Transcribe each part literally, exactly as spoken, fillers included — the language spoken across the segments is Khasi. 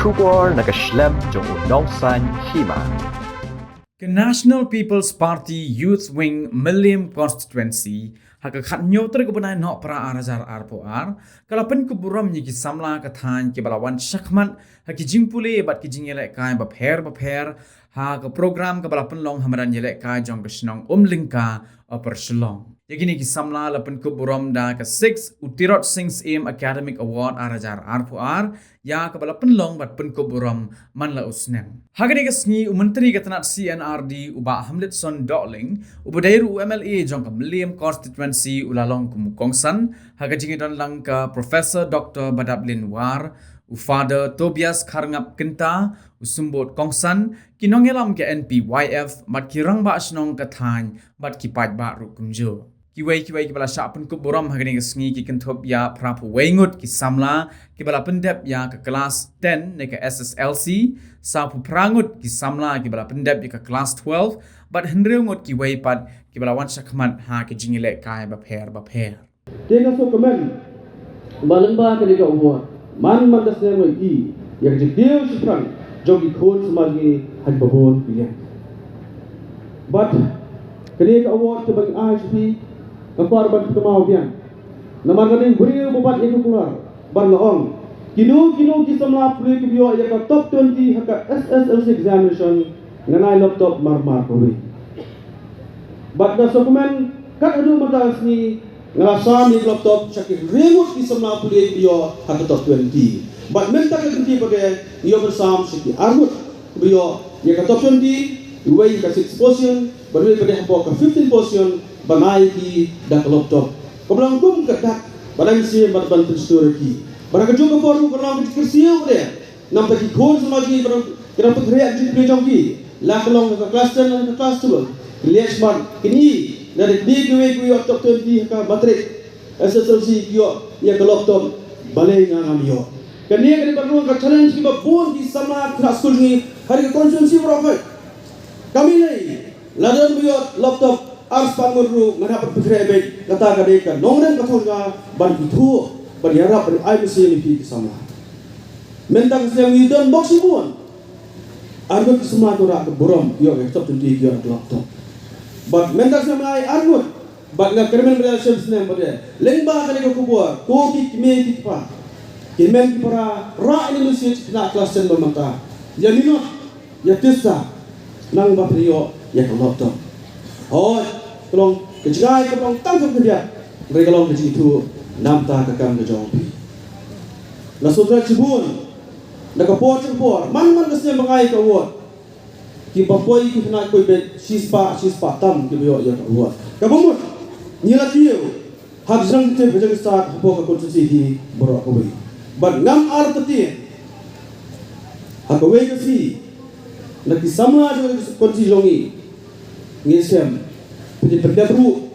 Khubor na ka shlem jong u Nongsaiñ Hima. Ka National People's Party Youth Wing Mylliem Constituency ha ka khathynñiew tarik u bnai Nohprah ar hajar arphew ar ka la pynkup burom ïa ki samla ka thaiñ kiba la wan shakhmat ha ki jingpule bad ki jingïalehkai bapher bapher ha ka program kaba la pynlong ha madan ïalehkai jong ka shnong Umlyngka, Upper Shillong. Ïa kine ki samla la pynkup burom da ka six u Tirot Sing Syiem Academic Award ar hajar arphew ar ïa kaba la pynlong bad pynkup burom man la u snem. Ha kane ka sngi u Myntri ka tnat C and R D u Bah Hamletson Dohling uba dei ruh u M L A jong ka Mylliem Constituency u la long kum u kongsan ha ka jingïadon lang ka Professor Doctor Badaplin War, u Father Tobias Kharngap Kynta, u Symbud Kongsan, ki nongïalam ka N P Y F bad ki rangbah shnong ka thaiñ bad ki paidbah ruh kumjuh. Kiwei kiwei kiba la shah pynkup burom ha kane ka sngi ki kynthup ïa phra phew wei ngut ki samla kiba la pyndep ïa ka klas ten ne ka S S L C, saw phew phra ngut ki samla kiba la pyndep ïa ka klas twelve bad hynriew ngut kiwei pat kiba la wan shakhmat ha ki jingïalehkai bapher bapher. Te nga sngewkmen ba lyngba kane ka award man man ka snem ngi ïohi ïa ka jingkiew shaphrang jong ki khun samaj ngi ha kiba bun ki liang. Bad kane ka award kaba ngi ai sha phi nga kwah ban pynkynmaw biang. Namar nga dei u briew ba bat ïa ka kular bad nga ong, kino kino ki samla pule kiba ïoh ïa ka top twenty ha ka S S L C examination ngan ai laptop mar mar kawei. Bad nga sngewkmen kat haduh mynta ka sngi nga la sam ïa ka laptop sha ki hynriew ngut ki samla pule kiba ïoh ha ka top twenty. Bad mynta ka kynti pat de ngi ïoh ban sam sha ki ar ngut kiba ïoh ïa ka top twenty, iwei ïa ka six position bad iwei pat de hapoh ka fifteen position ban ai ïa ki da ka laptop. Kaba long kum ka dak ban ai mynsiem bad ban pynsngew ïa ki. Bad ha kajuh ka por ruh ka long ka jingkyrsiew pat de. Namar ki khun samla ki ba dang, ki dang pynkhreh ka jingpule jong ki, la ka long ka klas ten lane ka klas twelve, ki leh shakhmat, kine, lada kine kiwei ki ïoh top twenty ha ka matrik, S S L C ki ïoh ïa ka laptop, balei nga ngam ïoh. Kane ka dei ban long ka challenge kiba bun ki samla khynnah skul jong ngi ha ri ka constituency baroh khoit. Kam ïalei, lada ym ïoh laptop ar spah ngut ruh ngan hap ban pynkhreh beit, kata ka dei ka nongrim ka thong jong nga ban ithuh, ban ïarap, ban ai mynsiem ïa phi ki samla. Mynta ka snem ngi don bok shibun. Ar ngut ki samla ki wanrah ka burom, ïoh ka top twenty, ïoh ka laptop. Bad mynta ka snem nga ai ar ngut. Bad nga kyrmen ba dei snem snem ba dei. Lyngba kane ka khubor, ko ki kmie ki kpa, ki hynmen ki para, rah ïa une u message na klas ten ba mynta. Ïa minot, ïa tisa, nang ba phi ïoh ïa ka laptop. Hooid, ka long ka jingïaid ka long tang ka khyndiat, hynrei ka long ka jingithuh namar ka kam ka jong phi. Nga sngewthuh shibun, na ka por sha ka por, man man ka snem ba nga ai ka award, kiba poi ki khynnah kawei beit, shispah, shispah tam kiba ïoh ïa ka award. Kaba mut, ngi la kiew ha ka jingtip, ha ka jingstad hapoh ka constituency hi baroh kawei. Bad ngam artatien, ha kawei ka sngi, na ki samla jong ka constituency jong ngi, ngi shem, phi pyndep ruh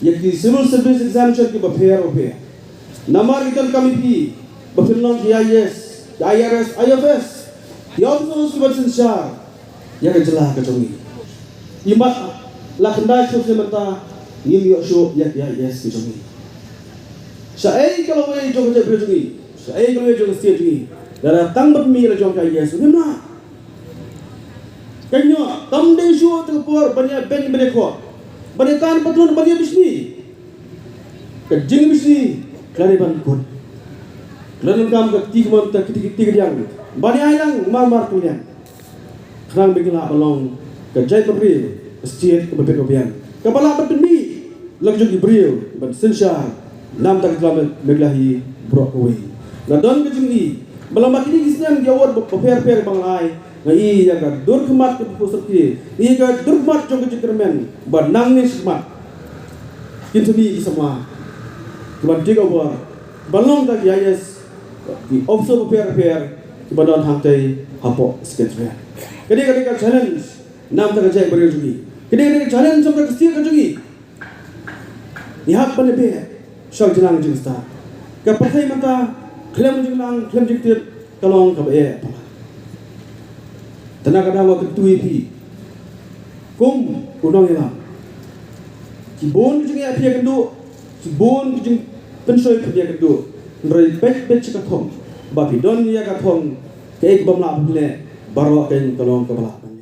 ïa ki civil service examination kiba pher bapher. Namar ki donkam ïa phi ba phin long ki I A S, I R S, I F S, ki officers kiban synshar ïa ka jylla ka jong ngi. Imat la khyndai snem mynta ngim ïoh shuh ïa ki I A S ki jong ngi. Shaei ka lawei jong ka jaitbynriew jong ngi, shaei ka lawei jong ka state jong ngi, lada tang bad mih la jong ka I A S, ngim lah. Ka ñiuh, kam dei shuh te ka por ban ïa beiñ ban ïa khoh, ban ïa tan patlun, ban ïa bishni. Ka jingbishni ka la dei ban kut. Ka la donkam ka kti kamon, ka kti, kti kadiang ban ïa ai lang mar mar ka liang. Khnang ba ngin lah ban long ka jaitbynriew, ka state kaba bit ba biang, kaba lah ban pynmih la ka jong ki briew ban synshar namar ka jylla Meghalaya hi baroh kawei. Nga don ka jingïohi ba lada kine ki snem ki award bapher bapher ba nga la ai, nga ïohi ïa ka dur khmat ka phuh syrkhei, ïa ka dur khmat jong ka jingkyrmen ba nangne shakhmat kin sa mih ki samla kiban take over ban long tang ki I A S, ki officer bapher bapher kiba don hangtei hapoh Secretariat. Kane ka dei ka challenge namar ka jaitbynriew jong ngi. Kane ka dei ka challenge namar ka state ka jong ngi. Ngi hap ban ïa beh sha ka jingnang jingstad. Ka pyrthei mynta khlem jingïalang khlem jingtip ka long kaba eh palat. Te na ka daw nga kyntu ïa phi kum u nongïalam, ki bun ki jingeh phi ïakynduh, ki bun ki jingpynshoi phi ïakynduh. Hynrei peit peit sha ka thong, ba phi don ïa ka thong Kaei ka bym lah ban leh, baroh kein ka long kaba lah ban